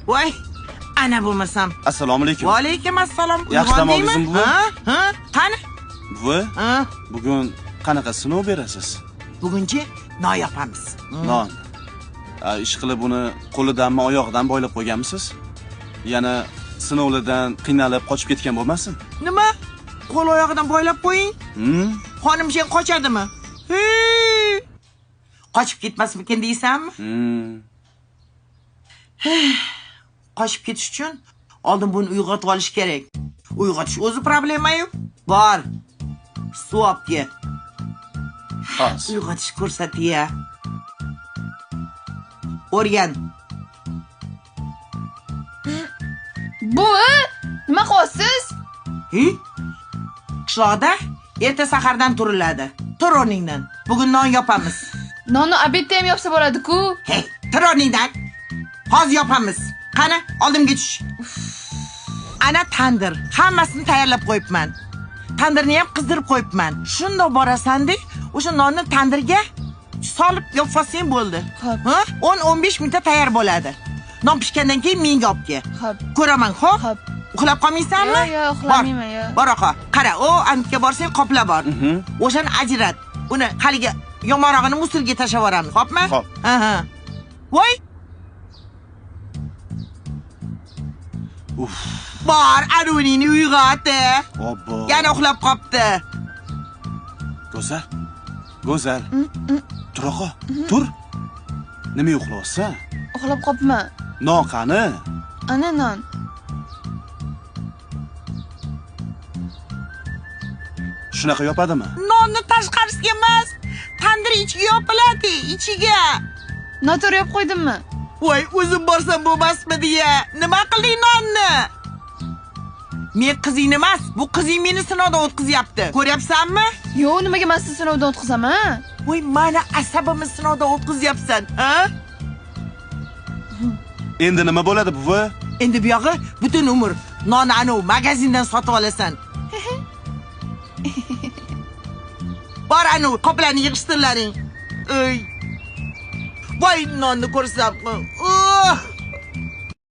Voy, ana bo'lmasam. Assalomu alaykum. Va alaykum assalom. Yaxshi dam oldingizmi, buvi? Ha? Ha? Qani? Buvi? Ha? Bugun qanaqa sinov berasiz? Bugunchi non yopamiz. Non. Ish qilib uni qo'lidanmi, oyog'idan boylab qo'yganmisiz? Yana sinovlardan qiynalib qochib ketgan bo'lmasin? Nima? Qo'l oyog'idan boylab qo'ying? Xonim sen qochadimi? Qochib ketmasmikin deysanmi? Qochib ketish uchun oldin buni uyg'otib olish kerak. Uyg'otish o'zi problema-yu. Bor. Suv olib kel. Hozir. Uyg'otish ko'rsatiya. O'rgan. Buvi, nima qilyapsiz? Qishloqda erta sahardan turiladi. Tur o'rningdan. Bugun non yopamiz. Nonni obedda ham yopsa bo'ladi-ku. Hey, tur o'rningdan. Hozir yopamiz. Qani, oldimga tush. Ana tandir. Hammasini tayyorlab qo'yibman. Tandirni ham qizdirib qo'yibman. Shundoq borasan-da, o'sha nonni tandirga solib yopsang bo'ldi. Xo'p. 10-15 minutda tayyor bo'ladi. Non pishgandan keyin menga olib kel. Xo'p. Ko'raman, xo'p? Xo'p. Uxlab qolmaysanmi? Yo'q, yo'q, uxlamayman, yo'q. Bor oqa. Qara, o antga borsang qoplar bor. O'shani ajrat. Uni haligi yomonrog'ini musulga tashlab yuboramiz, xo'pmi? Xo'p. Ha. Voy. Uf. Bor, Arunini uyg'otdi. Obbo. Yana uxlab qopti. Go'zal. Go'zal. Tur oqa, tur. Nima uxlayapsan? Uxlab qopman. Non qani? Ana non. Shunaqa yopadimi? Nonni tashqarisiga emas, tandir ichiga yopiladi, ichiga. Noto'g'ri yopib qo'ydimmi? Voy, o'zim borsam bo'lmasmi deya. Nima qilding nonni? Men qizing emas, bu qizing meni sinovdan o'tkazyapti. Ko'ryapsanmi? Yo'q, nimaga men sizni sinovdan o'tkazaman? Voy, meni asabimni sinovdan o'tkazyapsan, ha? Endi nima bo'ladi, buvi? Endi bu yog'i butun umr nonni anu magazindan sotib olasan. Bor anu qoplarni yig'ishtirlaring. Ey. Voy, nonni ko'rsam. Oh!